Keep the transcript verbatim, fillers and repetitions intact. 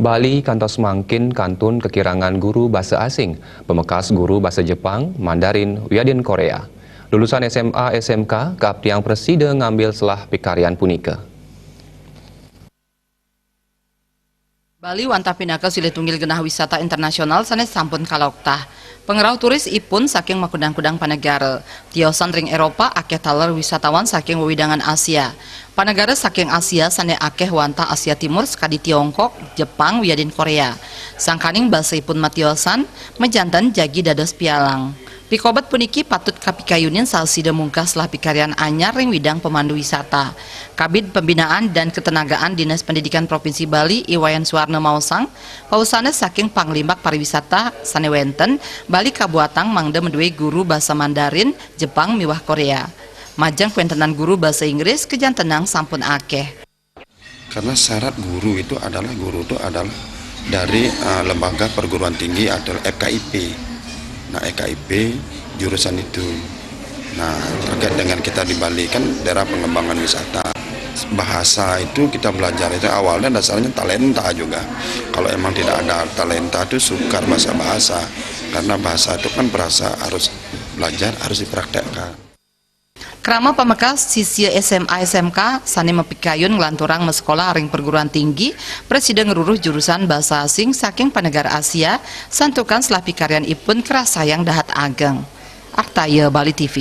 Bali kantos mangkin kantun kekirangan guru basa asing, pemekas guru basa Jepang, Mandarin, wiadin Korea. Lulusan S M A S M K kaaptiang prasida ngambil selah pikaryan punika. Bali wantah pinaka silih tunggil genah wisata internasional sane sampun kaloktah. Pangrauh turis ipun saking makudang-kudang panegara. Tiosan ring Eropa akeh taler wisatawan saking wewidangan Asia. Panegara saking Asia sane akeh wantah Asia Timur sakadi Tiongkok, Jepang, wiadin Korea. Sangkaning basa ipun matiosan, majanten jagi dados pialang. Pikobet puniki patut kapikayunin saha sida mungkah selah pikaryan anyar ring widang pemandu wisata. Kabid Pembinaan dan Ketenagaan Dinas Pendidikan Provinsi Bali, I Wayan Suwarna maosang, pausana saking panglimbak pariwisata sane wenten, Bali kabuatang mangda madue guru basa Mandarin, Jepang miwah Korea. Majeng kawentenan guru basa Inggris kajantenang sampun akeh. Karena syarat guru itu adalah, guru itu adalah dari, eh, lembaga perguruan tinggi atau F K I P. Nah, F K I P jurusan itu. Nah, terkait dengan kita di Bali kan daerah pengembangan wisata. Bahasa itu kita belajar itu awalnya dasarnya talenta juga. Kalau emang tidak ada talenta itu sukar bahasa-bahasa. Karena bahasa itu kan berasa harus belajar, harus dipraktekkan. Krama pamekas sisia S M A S M K sane mapikayun nglanturang masekolah ring perguruan tinggi, prasida ngruruh jurusan basa asing saking panegara Asia, santukan selah pikaryan ipun karasayang dahat ageng. Artaya Bali T V.